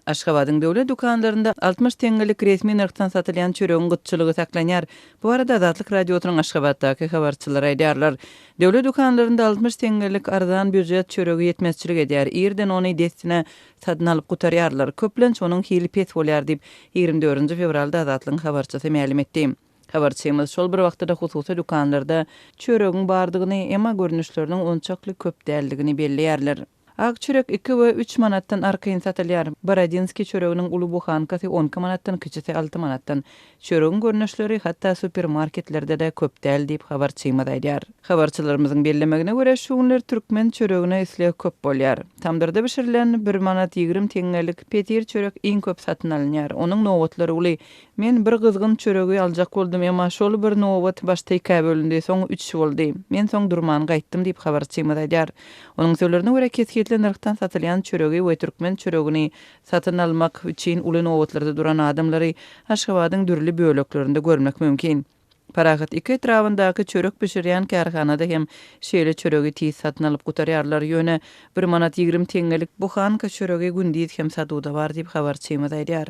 Aşgabadyň döwlet dükanlarynda 60 teňňelik resmi nyrhdan satylýan çöregiň gytçylygy saklanýar. Bu barada Azatlyk Radiosynyň Aşgabatdaky habarçylary aýdýarlar. Döwlet dükanlarynda 60 teňňelik arzan býujet çöregi ýetmezçilik edýär. Irden ony dessine satyn alyp gutarýarlar. Köplenç onuň hili pes bolýar diýip, 24 fewralda Azatlygyň habarçysy mälim etdi. Habarçymyz şol bir wagtda-da hususy dükanlarda çöregiň bardygyny, emma görnüşleriniň onçakly köp däldigini belleýärler. Ak çörek iki we üç manatdan arkaýyn satylýar. Borodinskiý çöreginiň uly buhankasy 12 manatdan, kiçisi alty manatdan. Çöregiň görnüşleri hatda supermarketlerde-de köp däl diýip, habarçymyz aýdýar. Habarçylarymyzyň bellemegine görä, şu günler türkmen çöregine isleg köp bolýar. Tamdyrda bişirilen bir manat 20 teňňelik petir çörek iň köp satyn alynýar. Onuň nobatlary uly. Men bir gyzgyn çöregi aljak boldum, emma şol bir nobat başda ikä bölündi, soň üç boldy. Men soň durman gaýtdym diýip, habarçymyz aýdýar. Onuň sözlerine görä, kesgitli nyrhdan satylýan çöregi we türkmen çöregini satyn almak üçin uly nobatlarda duran adamlary Aşgabadyň dürli böleklerinde görmek mümkin. Parahat iki etrabyndaky çörek bişirýän kärhanada hem şeýle çöregi tiz satyn alyp gutarýarlar. Ýöne bir manat 20 teňňelik buhanka çöregi gündiz hem satuwda bar diýip, habarçymyz aýdýar.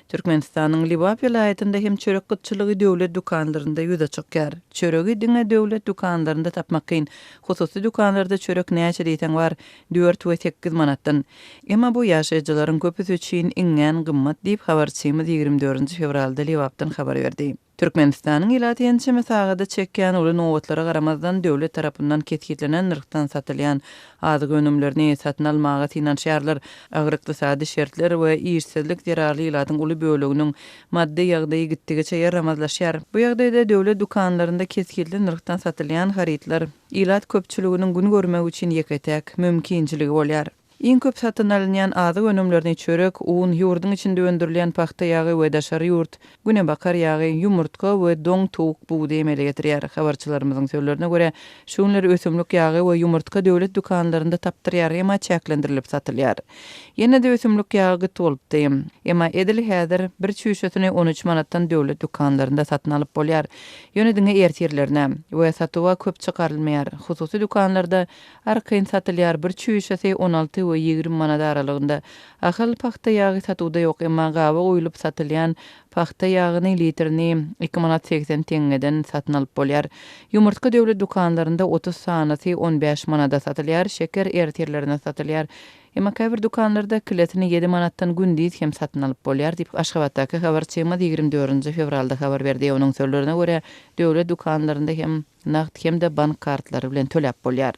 Türkmenistanyň Lebap welaýatynda hem çörek gytçylygy döwlet dükanlarynda ýüze çykýar. Çöregi diňe döwlet dükanlarynda tapmak kyn. Hususy dükanlarda çörek näçe diýseň bar, dört we sekiz manatdan. Emma bu ýaşaýjylaryň köpüsi üçin iňňän gymmat diýip, habarçymyz 24 fewralda Lebapdan habar berdi. Türkmenistanyň ilaty ençeme sagada çekýän uly nobatlara garamazdan, döwlet tarapyndan kesgitlenen nyrhdan satylýan azyk önümlerini satyn almaga synanyşýarlar. Agyr ykdysady şertler we işsizlik zerarly ilatyň uly böleginiň maddy ýagdaýy gitdigiçe ýaramazlaşýar. Bu ýagdaýda döwlet dükanlarynda kesgitli nyrhdan satylýan harytlar ilat köpçüliginiň gün görmegi üçin ýeke-täk mümkinçiligi bolýar. Iň köp satyn alynýan azyk önümlerini çörek, un, ýurduň içinde öndürilýän pagta ýagy we daşary ýurt günebakar ýagy, ýumurtga we doň towuk budy emele getirýär. Habarçylarymyzyň sözlerine görä, şu günler ösümlik ýagy we ýumurtga döwlet dükanlarynda tapdyrýar, emma çäklendirilip satylýar. Ýene-de ösümlik ýagy gyt bolupdy. Emma edil häzir bir çüýşesini 13 manatdan döwlet dükanlarynda satyn alyp bolýar. Ýöne diňe ertirlerine. We satuwa köp çykarylmaýar. Hususy dükanlarda Arkaýyn satylýar bir çüýşesi 16 we 20 manat aralygynda. Ahal pagta ýagy satuwda ýok emma gaba guýlup satylýan pagta ýagyny litrini 2 manat 80 teňňeden satyn alyp bolýar. Ýumurtga döwlet dükanlarynda 30 sanysy 15 manada satylýar, şeker ertirlerine satylýar. Emma käbir dükanlarda kilesini 7 manatdan gündiz hem satyn alyp bolýar diýip, Aşgabatdaky habarçymyz 24 fewralda habar berdi. Onuň sözlerine görä, döwlet dükanlarynda hem nagt hem-de bank kartlary bilen töläp bolýar.